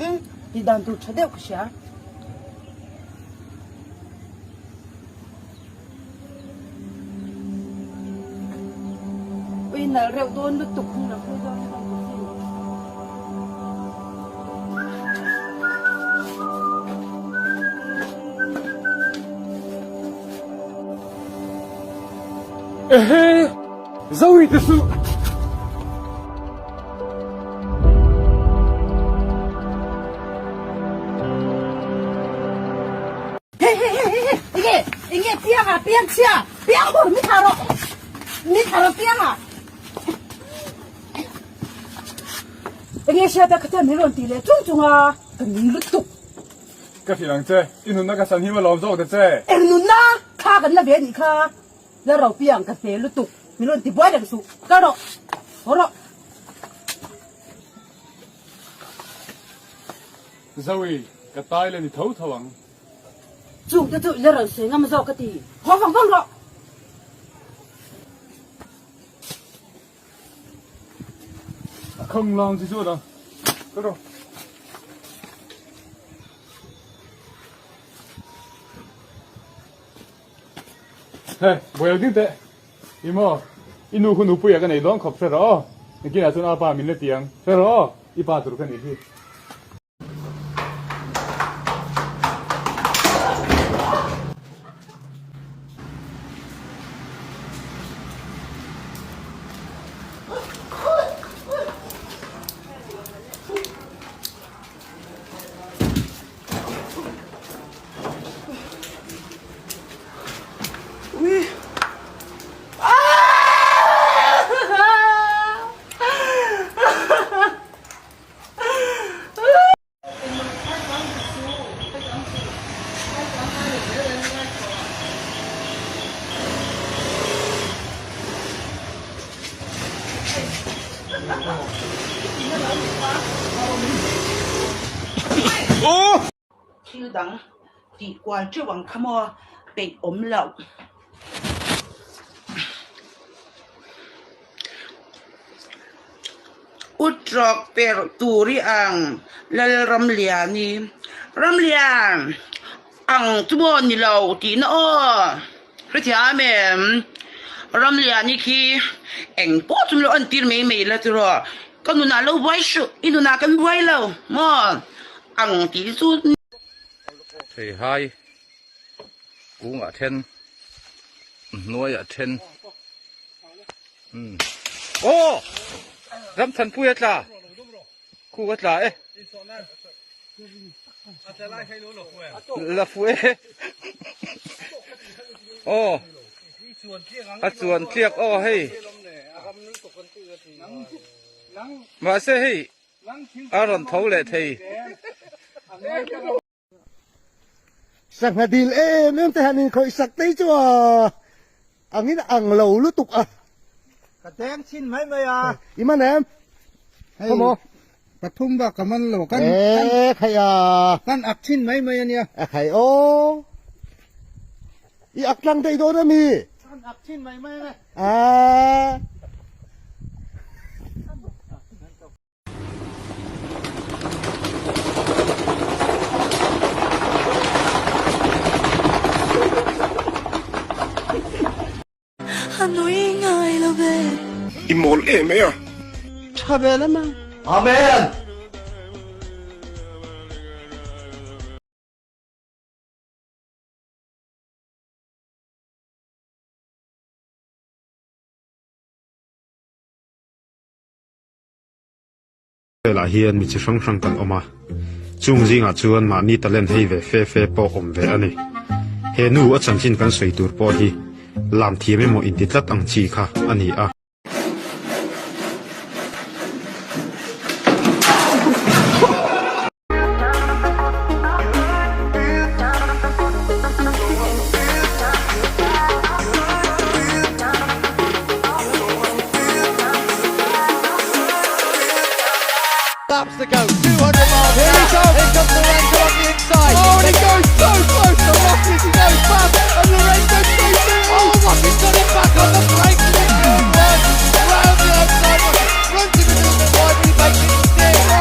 Umm tih dan tur tha deuh ka hria. Ui nalh reuh dawn lutuk hung lo hui dawn emaw ka ti. Ehe! Zoe te suh! He he he he he enge enge piang a piang chhia piang hur mi tha rawh mi tha rawh piang a enge hriat a khatia min rawn tih leh chung chung a ka ning lutuk. Ka hrilh ang che, i nunna ka san hi malawm zawk ta che. Eng nunna kha kan la ve anih kha. La ro piang ka hne lutuk min rawn ti buai reng suh kal rawh haw rawh. Zoe, ka tai la ni tho tho ang. Chung te chu i la rawn sawi ngam zawk ka ti, haw vang vang rawh. A khang lang chi chuan a, kal rawh. Hei, buai ding teh. I maw? I nu khu nupuia ka nei dawn khawp hre rawh aw. Nakinah chuan apa min la ti ang. Hre rawh aw, i pa tur ka nih hi. Thil dang tih kual teuh ang kha maw peih awm loh. Utrawk perh tur i ang Lalramliani Ramlian ang chu maw ni lo tihna aw hrethiam em Ramliani khi eng pawh chu min lo entir mai mai la tiraw ka nunah lo buai suh i nunah kan buai lo maw ang tih chu. Thei hai kungah then hnuaiah then aw Ramthanpui a tla khu a tla e la fu e aw a chuan tliak aw hei mahse hei A rawn tho leh thei. Sangha dil em em te han inkhawih sak te hi chu a angin ang lo lutuk a. Ka deng chhin mai mai a. I man em? Hei pathum bak ka man lo. Kan e khai a. Kan ak chhin mai mai ania. A khai aw. I ak tlang daih dawn ami? Kan ak chhin mai mai ania. A. I mawl em e a. Tha ve lam ang. Amen. Velah hian mi chi hrang hrang kan awm a, chung zingah chuan mahni talent hei ve fe fe pawh awm ve a ni. He nu a chanchin kan sawi tur pawh hi lam thiam emaw inti tlat ang chi kha a ni a.